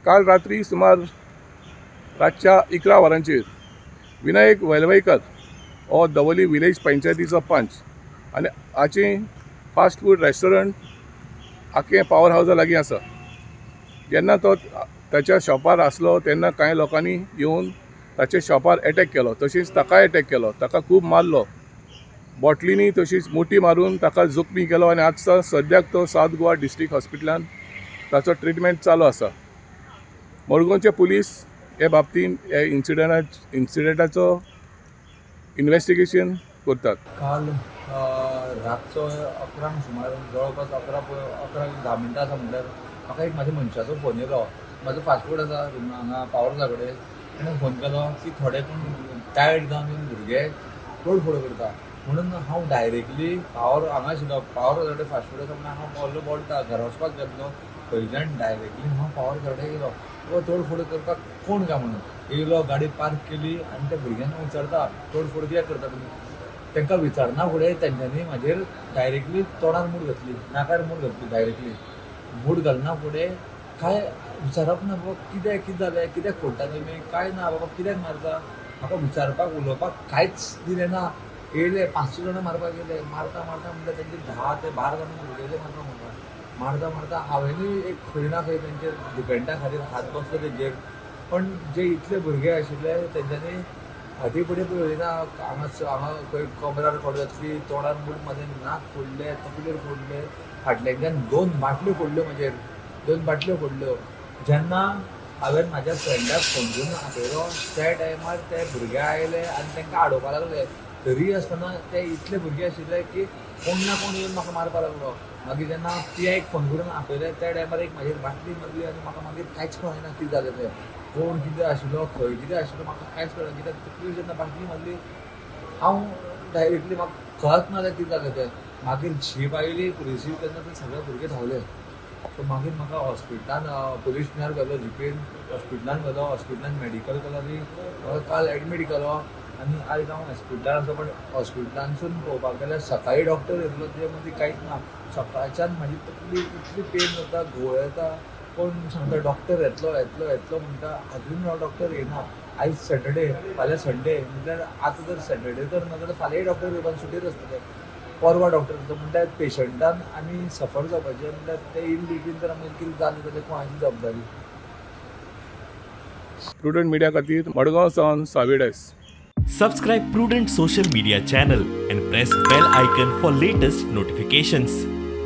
काल रात्री सुमार रातच्या 11 वरांचेर विनायक वेलवयकर हो दवली विलेज पंचायतीचो पंच आनी हाचें फास्ट फूड रेस्टॉरंट आकें पावर हावजा लागीं आसा. जेन्ना तो ताच्या शॉपार आसलो तेन्ना कांय लोकांनी येवन ताच्या शॉपार एटॅक केलो, तशीच ताकाय एटॅक केलो, ताका खूब मारलो, बॉटलींनी तशीच मोटी मारून ताका जखमी केलो आनी आज सद्याक तो सावथ गोवा डिस्ट्रिक्ट हॉस्पिटलान ताचो ट्रिटमेंट चालू आसा. मडगांवचे पुलीस हे बाबतीन हे इन्सिडंटाचो इन्वेस्टिगेशन करतात. काल रातचो 11 सुमार, जवळपास 11:10 आसा म्हटल्यार म्हाका एक म्हाज्या मनशाचो फोन येयलो. म्हाजो फास्ट फूड आसा हांगा पावर हावसा कडेन. ताणें फोन केलो की थोडे कोण टायर्ड जावन येवन भुरगे तोडफोड करता म्हणून हांव डायरेक्टली पावर हांगा आशिल्लो, पावर हावसा कडेन फास्ट फूड आसा म्हणून हांव पावल्लो बोल्टा घरा वचपाक गेल्लो. थंयच्यान डायरेक्टली हांव पावर हावसा कडेन गेलो. तोडफोड करपाक कोण काय म्हणून येयलो, गाडी पार्क केली आनी त्या भुरग्यांक विचारता तोडफोड कित्याक करता तुमी. तांकां विचारना फुडें तेंच्यांनी म्हाजेर डायरेक्टली तोंडार मूठ घातली, नाकार मूठ घातली. डायरेक्टली मूठ घालना फुडें काय विचारप ना बाबा कितें कितें जालें, कित्याक फोडटा तुमी, काय ना बाबा कित्याक मारता, म्हाका विचारपाक उलोवपाक कांयच दिलें ना. येयले 500 जाणां मारपाक येयले, मारता मारता म्हणल्यार तेंचे 10 ते 12 जाणां भुरगे येयले मारपाक. म्हाका मारता मारता हांवेंनूय एक खंय ना खंय तेंचे डिफेंडा खातीर हात बसलो तेंचेर, पण जे इतले भुरगे आशिल्ले तेंच्यांनी फाटी फुडें पळयना. हांगा हांगा खंय कमरार खोड घातली, तोंडार मूठ म्हाजें नाक फोडलें, तकलेर फोडलें, फाटल्यान 2 बाटल्यो फोडल्यो, म्हाजेर 2 बाटल्यो फोडल्यो. जेन्ना हांवें म्हाज्या फ्रेंडाक फोन करून आपयलो त्या टायमार ते भुरगे आयले आनी तांकां आडोवपाक लागले. तरी आसतना ते इतले भुरगे आशिल्ले की कोण ना कोण येवन म्हाका मारपाक लागलो. मागीर जेन्ना पी आयक फोन करून आपयले त्या टायमार एक म्हाजेर बाटली मारली आनी म्हाका मागीर कांयच कळना कितें जालें तें, कोण कितें आशिल्लो, खंय कितें आशिल्लो म्हाका कांयच कळना. कित्याक तकली जेन्ना बाटली मारली हांव डायरेक्टली म्हाका कळच ना जालें कितें जालें तें. मागीर जीप आयली पुलिसी, तेन्ना ते सगळे भुरगे धांवले. सो मागीर म्हाका हॉस्पिटलान पुलीस स्टेशनार व्हेलो, जिपीन हॉस्पिटलान व्हेलो, हॉस्पिटलान मेडिकल केलो आनी म्हाका काल एडमीट केलो आनी आयज हांव हॉस्पिटलान आसा. पण हॉस्पिटलानसून पळोवपाक गेल्यार सकाळीं डॉक्टर येयल्लो ते मदीं कांयच ना. सकाळच्यान म्हाजी तकली इतली पेन जाता, घुंवळ येता. कोण सांगता डॉक्टर येतलो येतलो येतलो म्हणटा, आजून डॉक्टर येना. आयज सॅटर्डे, फाल्यां संडे, म्हटल्यार आतां जर सॅटर्डे तर ना जाल्यार फाल्यांय डॉक्टर येवपाक सुटयेर आसतले, परवा डॉक्टर येतलो. म्हणल्यार पेशंटान आमी सफर जावपाचें, म्हणल्यार ते इन बिटवीन जर आमकां कितें जालें जाल्यार कोणाची जबाबदारी. प्रुडंट मिडिया खातीर मडगांव सावन सावी Dias. Subscribe Prudent Social Media channel and press bell icon for latest notifications.